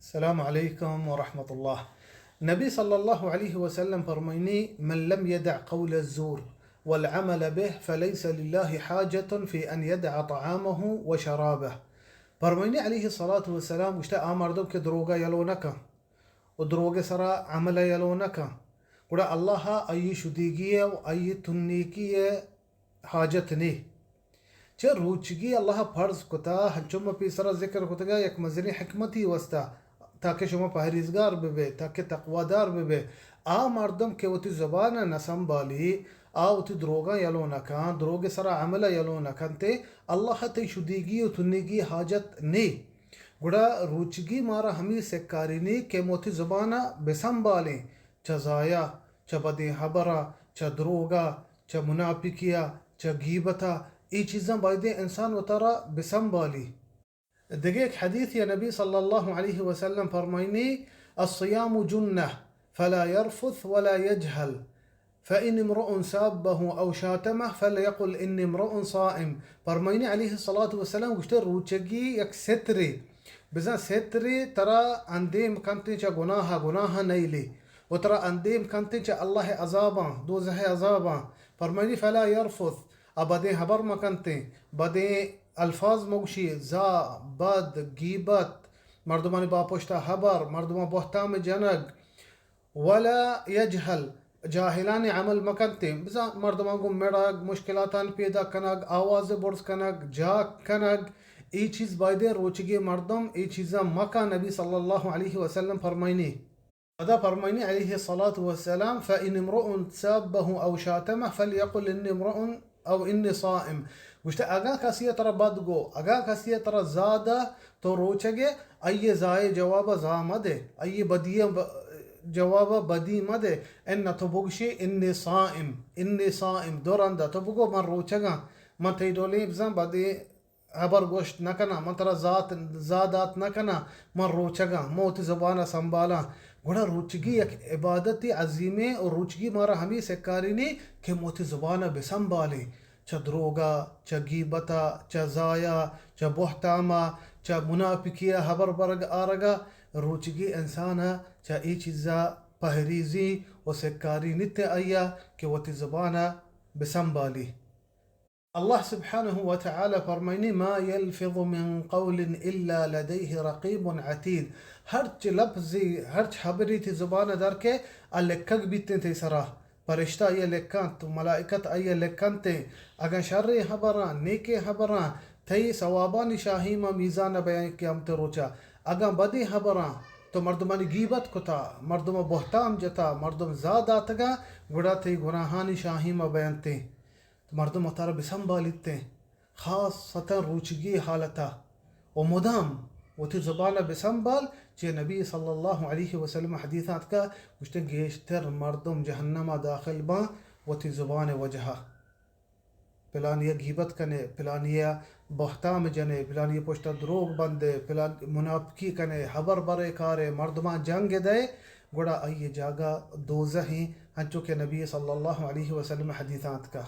السلام علیکم ورحمۃ اللہ۔ نبی صلی اللہ علیہ وسلم فرمائنی، من لم يدع قول الزور والعمل به فليس لله حاجة في أن يدع طعامه وشرابه۔ فرمائنی علیہ الصلوۃ والسلام گوشتہ، آ مردم کہ دروگا یلو نہ کن و دروگ سرا عمل یلو نہ کن، گڑا اللہ آئی شدیگی و آئی تنیگی حاجت نی۔ چہ روچگی اللہ فرض کتا، ہنچو ما پیسرا ذکر کتگا، یک مزنی حکمتی واسطہ، تاکہ شما پہریزگار ببے، تاکہ تقوادار ببے۔ آ مردم کہ وتی زبان نہ سنبالی، آ وتی دروگاں یلو نہ کن، دروگ سرا عمل یلو نہ کنتے، اللہ تئی شدیگی و تنیگی حاجت نی۔ گڑا روچگی مارا ہمی سکارینی کہ ما وتی زبان بسنبالیں، چہ زایا، چہ بدیں ہبرا، چہ دروگا، چہ منافقیا، چہ گیبتا، اے چیزاں بایدیں انسان وتارا بسنبالی۔ دگہ یک حدیث یا نبی صلی اللہ علیہ وسلم فرمائنی، الصيام جنة فلا يرفث ولا يجهل، فإن امرؤ سابه أو شاتمه فليقل إني امرؤ صائم۔ فرمائنی علیہ الصلوۃ والسلام گوشتہ، روچگی یک سترے، بزاں سترے ترا اندیم کنتیں چہ گناہ، گناہ نیلی، و ترا اندیم کنتیں چہ اللہ عذاباں، دوزہ عذاباں۔ فرمائنی فلا يرفث، آ بدیں ہبر مکنتیں، بدیں الفاظ مگوشی، زا، بد، گیبت، مردمانی باپشتا ہبر، مردمان بہتام جنگ، ولا يجهل، جاہلانی عمل مکنتیں، بزاں مردمان گوں مڑگ، مشکلاتان پیدا کنگ، آواز برز کنگ، جاک کنگ، اے چیز بایدیں روچگی مردم اے چیزاں مکن، نبی صلی اللہ علیہ وسلم فرمائنی۔ پدا فرمائنی علیہ الصلوۃ والسلام، فإن امرؤ سابه أو شاتمه فليقل إني امرؤ أو إني صائم۔ گوشتہ، اگاں کسی ترا بد گو، اگاں کسی ترا زا دا، تو روچگے، آئی زائے جواب زا مدے، آئی بدی ب-، جواب بدی مدے، ان تو بگشی، إني صائم، إني صائم، دو رندا تو بگو، من روچگاں، من تئی ڈولیں بزاں بدیں ہبر گوشت نہ کناں، من ترا زات، زا دات نہ کناں، من روچگاں، من وتی زبان ء سنبالاں۔ گڑا روچگی یک عبادتے عظیمیں، و روچگی مارا ہمے سکارینی کہ من وتی زبان ء بسنبالیں۔ چہ دروگا، چہ گیبتا، چہ زایا، چہ بہتاما، چہ منافقیا ہبر برگ آرگا، روچگی انسان ء چہ اے چیزا پہریزی و سکارینیت آئیا کہ وتی زبان ء بسنبالی۔ اللہ سبحانہ و تعالی فرمائنی، ما يلفظ من قول إلا لديه رقيب عتيد۔ ہرچ لفظی، ہرچ ہبری تی زبان در کے، آ لکھگ بیتیں تی سرا۔ پرشتہ آئی لکھنت، ملائکت آئی لکھنت۔ اگاں شریں ہبراں، نیکیں ہبراں، تئی ثوابانی شاہی ما میزان بیان قیامت روچا۔ اگاں بدیں ہبراں، تو مردمانی گیبت کتا، مردم بہتام جتا، مردم زا داتگا، گڑا تئی گناہانی شاہی ما بیانتیں۔ تو مردم وتارا بسنبالیتیں، خاصتاً روچگی حالتا، و مدام وتی زبانا بسنبال، چہ نبی صلی اللہ علیہ وسلم حدیثاں اتکا، گوشتن گیشتر مردم جہنما داخل باں وتی زبان وجہا۔ پلانی گیبت کنے، پلانی بہتام جنے، پلانی پشتا دروگ بندے، پلان منافقی کنے، ہبر برے کارے، مردمان جنگ دے، گڑا آئی جاگہ دوزہیں، انچو کہ نبی صلی اللہ علیہ وسلم حدیثاں اتکا۔